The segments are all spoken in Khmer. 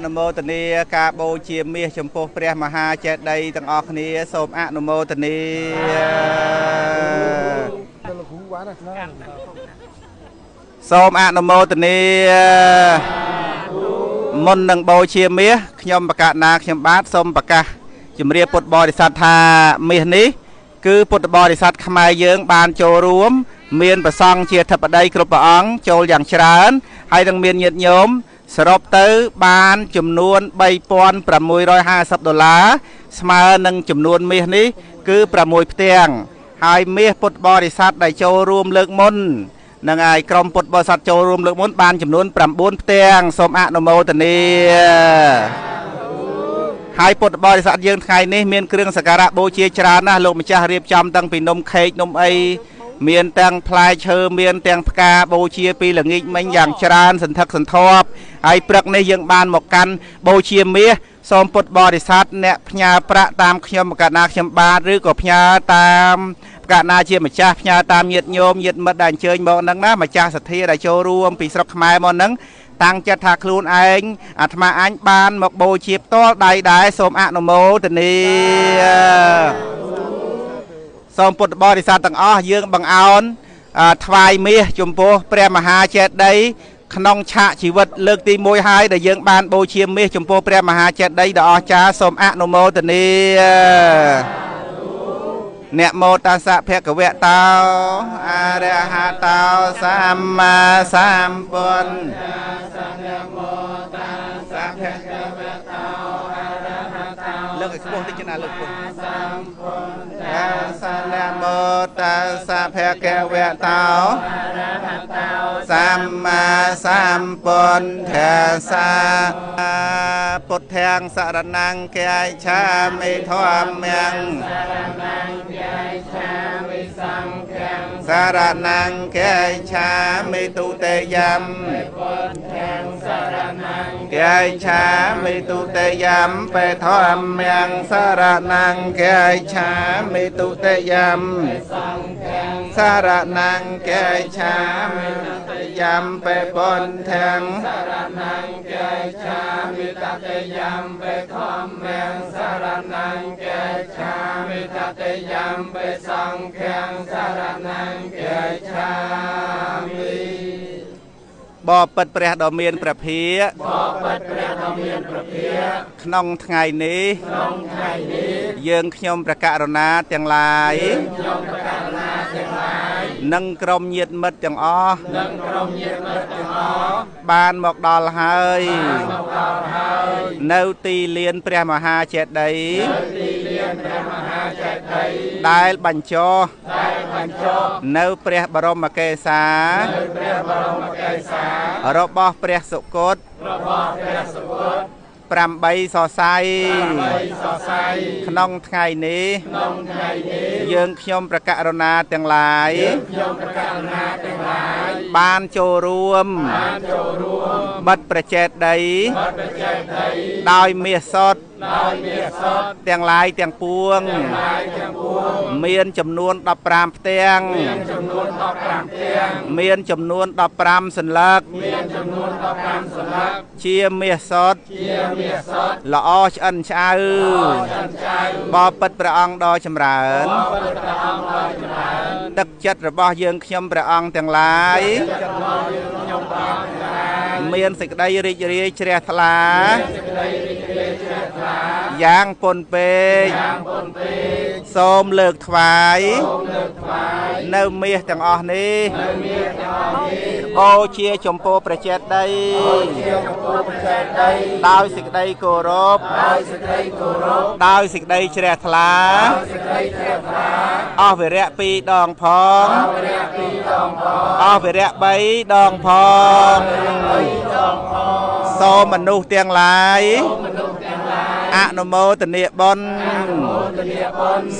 នុមោទនាការបូជាមាសចំពោះព្រះមហាចេតិយទាំងអស់គ្នាសូមអនុមោទនាសូមអនុមោទនាមុននឹងបូជាមាសខ្ញុំបកណាខ្ញុំបាទសូមប្រកាសជំរាបពុទ្ធបរិស័ទថាមាសនេះគឺពុទ្ធបរិស័ទខ្មែរយើងបានចូលរួមមានព្រះសង្ឃជាអធិបតីគ្រប់ព្រះអង្គចូលយ៉ាងច្រើនហើយនឹងមានញាតិញោមសរុបទៅបានចំនួន 3650 ដុល្លារស្មើនឹងចំនួនមាសនេះគឺ6ផ្ទាំងហើយមាសពុទ្ធបរិស័ទដែលចូលរួមលើកមុននឹងហើយក្រុមពុទ្ធបរិស័ទចូលរួមលើកមុនបានចំនួន9ផ្ទាំងសូមអនុមោទនាហើយពុទ្ធបរិស័ទយើងថ្ងៃនេះមានគ្រឿងសក្ការៈបូជាច្រើនណាស់លោកម្ចាស់រៀបចំតាំងពីនំខេកនំអីមានទាំងផ្លែឈើមានទាំងផ្កាបូជាពីល្ងាចមិញយ៉ាងច្រើនសន្ធឹកសន្ធាប់ហើយព្រឹកនេះយើងបានមកកាន់បូជាមាសសូមពុទ្ធបរិស័ទអ្នកផ្ញើប្រាក់តាមខ្ញុំកណ្ណាខ្ញុំបាទឬក៏ផ្ញើតាមកណ្ណាជាម្ចាស់ផ្ញើតាមញាតិញោមញាតិមិត្តដែលអញ្ជើញមកហ្នឹងណាម្ចាស់សទ្ធាដែលចូលរួមពីស្រុកខ្មែរមកហ្នឹងតាំងចិត្តថាខ្លួនឯងអាត្មាអញបានមកបូជាផ្ទាល់ដៃដែរសូមអនុមោទនាសូមពុទ្ធបរិស័ទទាំងអស់យើងបង្អោនថ្វាយមាសចំពោះព្រះមហាចេតិយក្នុងឆាកជីវិតលើកទី1ហើយដែលយើងបានបូជាមាសចំពោះព្រះមហាចេតិយដ៏អស្ចារ្យសូមអនុមោទនានមោតស្សៈភគវៈតោអរហតោសម្មាសម្ពុទ្ធនមោតស្សៈភគវៈតោអរហតោលើកឲ្យខ្ពស់តិចណាលើកខ្ពស់សម្ពុទ្ធនមោតស្សៈភគវៈតោអរហតោសម្មាសម្ពុទ្ធស្សៈពុទ្ធាំសរណង្គាឆាមិធម្មំសរណង្គាឆាមិទុតិយំគាឆាមិទុតិយំបេធម្មំសរណង្គាឆាមិទុតិយំសរណង្គាឆាមិទុតិយំបេពុទ្ធាំសរណង្គាឆាមិតតិយំបេធម្មំសរណង្គាឆាមិតតិយំបេសង្ឃាំសរណង្គាឆាមិបបិទ្ធព្រះដ៏មានព្រះភិក្ខបបិទ្ធព្រះដ៏មានព្រះភិក្ខក្នុងថ្ងៃនេះក្នុងថ្ងៃនេះយើងខ្ញុំព្រះករុណាទាំងឡាយខ្ញុំព្រះករុណាទាំងឡាយនិងក្រុមញាតិមិត្តទាំងអស់និងក្រុមញាតិមិត្តទាំងអស់បានមកដល់ហើយបានមកដល់ហើយនៅទីលានព្រះមហាចេតិយនៅទីលានព្រះមហាចេតិយដែលបញ្ចុះនៅព្រះបរមកេសានៅព្រះបរមកេសារបស់ព្រះសុគតរបស់ព្រះសុគត8សរសៃក្នុងថ្ងៃនេះក្នុងថ្ងៃនេះយើងខ្ញុំព្រះករុណាទាំងឡាយខ្ញុំព្រះករុណាទាំងឡាយបានចូលរួមបិទព្រះចេតិយដោយមាសសុទ្ធទាំងឡាយទាំងពួងមានចំនួន15ផ្ទាំងមានចំនួន15សន្លឹកជាមាសសុទ្ធល្អឆ្អិនឆ្អៅបបិទ្ធព្រះអង្គដ៏ចម្រើនទឹកចិត្តរបស់យើងខ្ញុំព្រះអង្គទាំងឡាយមានសេចក្តីរីករាយជ្រះថ្លាយ៉ាងពន់ពេកសូមលើកថ្វាយនៅមាសទាំងអស់នេះបូជាចំពោះព្រះចេតិយដោយសេចក្តីគោរពដោយសេចក្តីជ្រះថ្លាអស់វិរៈ2ដងផងអស់វិរៈ3ដងផងសូមមនុស្សទាំងឡាយអនុមោទនាបុណ្យ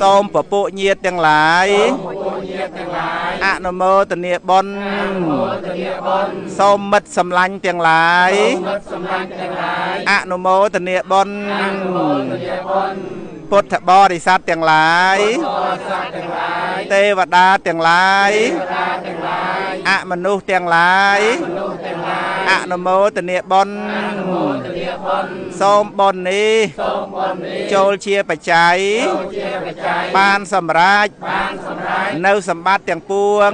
សូមពពួកញាតិទាំងឡាយអនុមោទនាបុណ្យសូមមិត្តសម្លាញ់ទាំងឡាយអនុមោទនាបុណ្យពុទ្ធបរិស័ទទាំងឡាយទេវតាទាំងឡាយ អមនុស្សទាំងឡាយអនុមោទនាបុណ្យសូមបុណ្យនេះចូលជាបច្ច័យបានសម្រេចនៅសម្បត្តិទាំងពួង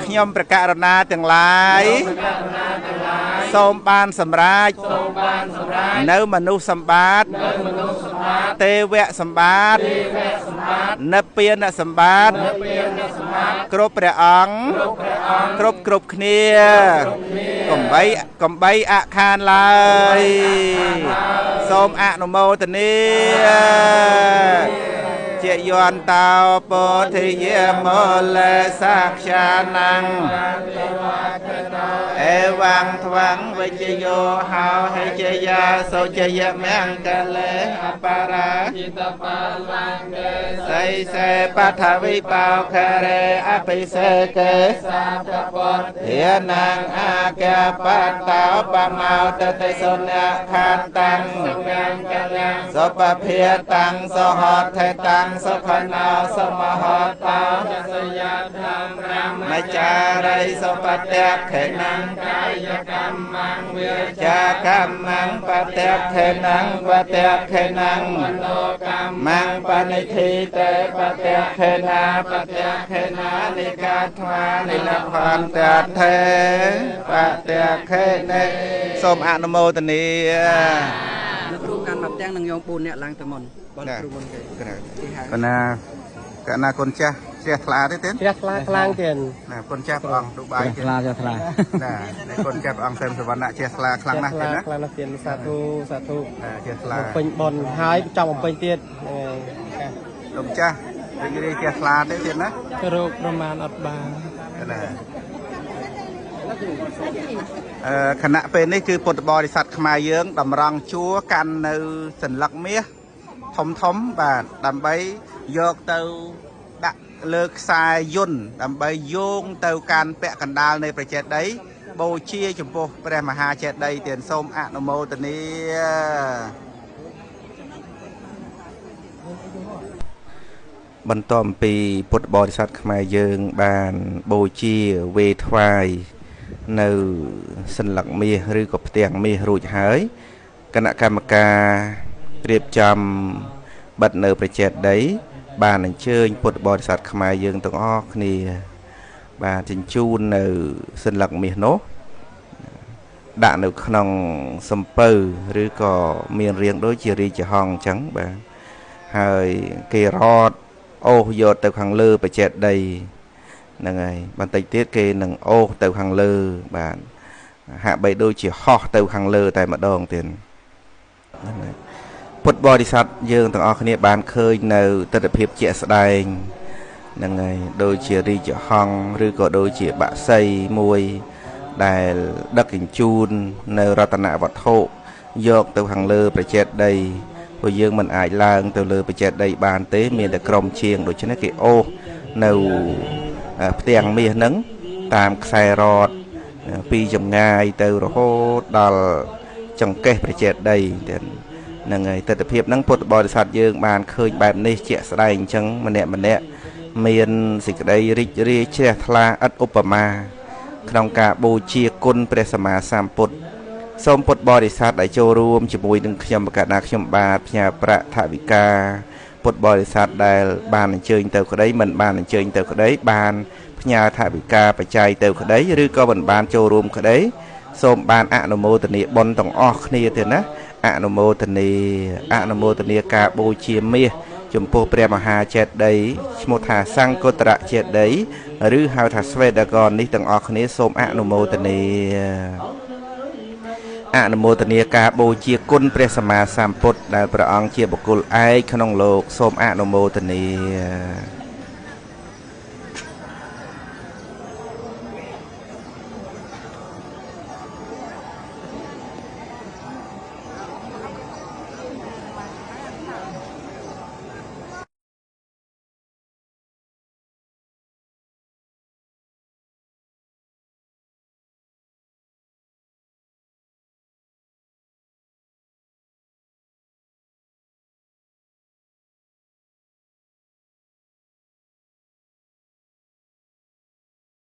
ខ្ញុំព្រះករុណាទាំងឡាយសូមបានសម្រេចនៅមនុស្សសម្បត្តិទេវៈសម្បត្តិនិព្វានសម្បត្តិគ្រប់ព្រះអង្គគ្រប់គ្រប់គ្នាកំបីអខានឡើយសូមអនុមោទនាជាយន្តោពោធិយាមលេសាខ្យានំអេវងថ្វាំងវិជ្ជយោហោហេជយាសុជយមង្គលេអបរាជិតបាលង្កេសីសេបថវិបោខរេអភិសេកេសាពពធានងអាកបតោបមោតតិសុនខានតាំងសុពភាតាំងសហថេតាំងសុខណោសមហតោមចារិសុបតេខេណងកាយកម្មងវិជាកម្មងបតេខេណងបតេខេណងមโนកម្មងបនិធិតេបតេខេណាបតេខេណានិកាថ្វានិលផន្តថេបតេខេនេសូមអនុមោទនាលោកគ្រូកាន់មកទាំងនឹងយក4នាក់ឡើងទៅមុនបងគ្រូមុនគេកណាកណាគុណចាស់ជ្រះថ្លាទេទេជ្រះថ្លាខ្លាំងទៀតណាគុណចាស់ព្រះអង្គទូបាយជ្រះថ្លាជ្រះថ្លាណាតែគុណចាស់ព្រះអង្គសែមសវណ្ណៈជ្រះថ្លាខ្លាំងណាស់ទេណាខ្លាំងណាស់ទៀតសាធុសាធុណាជ្រះថ្លាពេញបុណ្យហើយចង់បំពេញទៀតលោកចាស់រីករាយជ្រះថ្លាទេទៀតណារោគប្រមាណអត់បានណាខណៈពេលនេះគឺពុទ្ធបរិស័ទខ្មែរយើងតម្រង់ជួរកាន់នៅសន្លឹកមាសធំធំបាទដើម្បីយកទៅដាក់លើខ្សែយន្តដើម្បីយោងទៅកាន់ពាក់កណ្ដាលនៃប្រជាដីបូជាចំពោះព្រះមហាចេតិយទានសូមអនុមោទនាបន្ទាប់ពីពុទ្ធបរិស័ទខ្មែរយើងបានបូជាវេថ្វាយនៅសន្លឹកមាសឬក៏ផ្ទាំងមាសរួចហើយគណៈកម្មការរៀបចំបិទនៅប្រជាដីបានអញ្ជើញពុទ្ធបរិស័ទខ្មែរយើងទាំងអស់គ្នាបាទជញ្ជូននៅសន្លឹកមាសនោះដាក់នៅក្នុងសំពៅឬក៏មានរាងដូចជារាជហង្សអញ្ចឹងបាទហើយគេរត់អូសយកទៅខាងលើប្រជាដីហ្នឹងហើយបន្តិចទៀតគេនឹងអូសទៅខាងលើបាទហាក់បីដូចជាហោះទៅខាងលើតែម្ដងទៀតហ្នឹងហើយពុទ្ធបរិស័ទយើងទាំងអស់គ្នាបានឃើញនៅទិដ្ឋភាពជាក់ស្ដែងហ្នឹងហើយដូចជារាជហង្សឬក៏ដូចជាបក្សីមួយដែលដឹកជញ្ជូននៅរតនវត្ថុយកទៅខាងលើប្រជាដីព្រោះយើងមិនអាចឡើងទៅលើប្រជាដីបានទេមានតែក្រុមជាងដូច្នេះគេអូសនៅផ្ទាំងមាសហ្នឹងតាមខ្សែរត់ពីចម្ងាយទៅរហូតដល់ចង្កេះប្រជាដីទៀតហ្នឹងហើយទិដ្ឋភាពហ្នឹងពុទ្ធបរិស័ទយើងបានឃើញបែបនេះជាក់ស្ដែងអញ្ចឹងម្នាក់ម្នាក់មានសេចក្តីរីករាយជ្រះថ្លាឥតឧបមាក្នុងការបូជាគុណព្រះសម្មាសម្ពុទ្ធសូមពុទ្ធបរិស័ទដែលចូលរួមជាមួយនឹងខ្ញុំបកណាខ្ញុំបាទផ្ញើប្រាក់ថវិកាពុទ្ធបរិស័ទដែលបានអញ្ជើញទៅក្តីមិនបានអញ្ជើញទៅក្តីបានផ្ញើថវិកាបច្ច័យទៅក្តីឬក៏មិនបានចូលរួមក្តីសូមបានអនុមោទនាបុណ្យទាំងអស់គ្នាទេណាអនុមោទនាអនុមោទនាការបូជាមាសចំពោះព្រះមហាចេតិយឈ្មោះថាសង្គតរចេតិយឬហៅថាស្វេតកននេះទាំងអស់គ្នាសូមអនុមោទនាអនុមោទនាការបូជាគុណព្រះសម្មាសម្ពុទ្ធដែលព្រះអង្គជាបុគ្គលឯកក្នុងលោកសូមអនុមោទនា